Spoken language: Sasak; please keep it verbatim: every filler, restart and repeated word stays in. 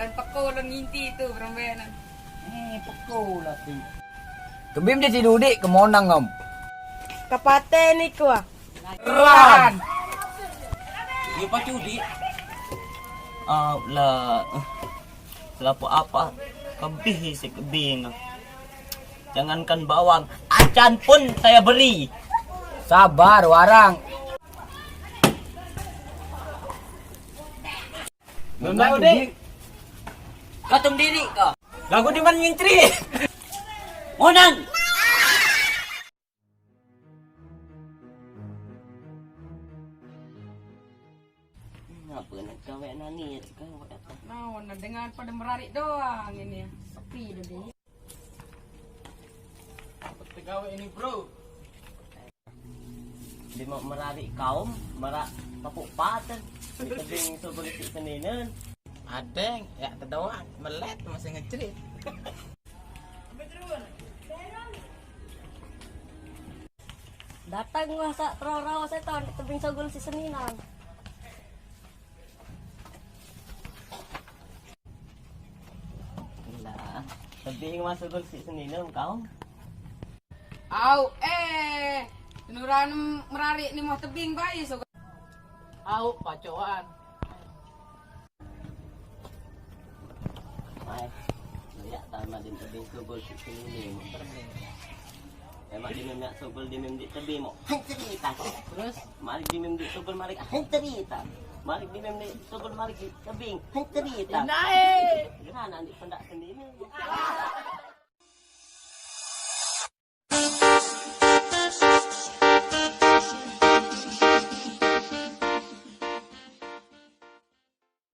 Tanpa kau lo nginti tu berembenan. Eh, peko lah tu. Kebim dia tidur dik, kemonang ngam. Kapate ni ku ah. Ran. Ni pacu dik. Ah, lah. Selapo apa? Kebih si kebing. Jangankan bawang, acan pun saya beri. Sabar, warang. Nunda udik. Katum diri kau. Lagu di mana ngintri? Monang. Ngapa nak gawe nani kau? Nah, nah, dengan pada merarik doang ini. Sepi dah deh. Apa tegawe ini, bro? Di mau merari kaum, merak papuk paten. Di tebing sugul si seninen. Adeng, ya tedoang, melet masih ngecerit. Datang wah sak terang rawa setan di tebing sugul si seninan. Lah, tebing masuk gol si seninem kau. Au, eh, nuran merari ni mau tebing bayi so. Au, pacoan. Mai, lihat tama di tebing sugul si seninem. Emak di mem nak sugul di mem di tebing mau. Hai cerita. Terus? Mari di mem di sugul mari. Hai cerita. Mari di mem di sugul mari di tebing. Hai cerita. Naik. Gerana di pendak sendiri.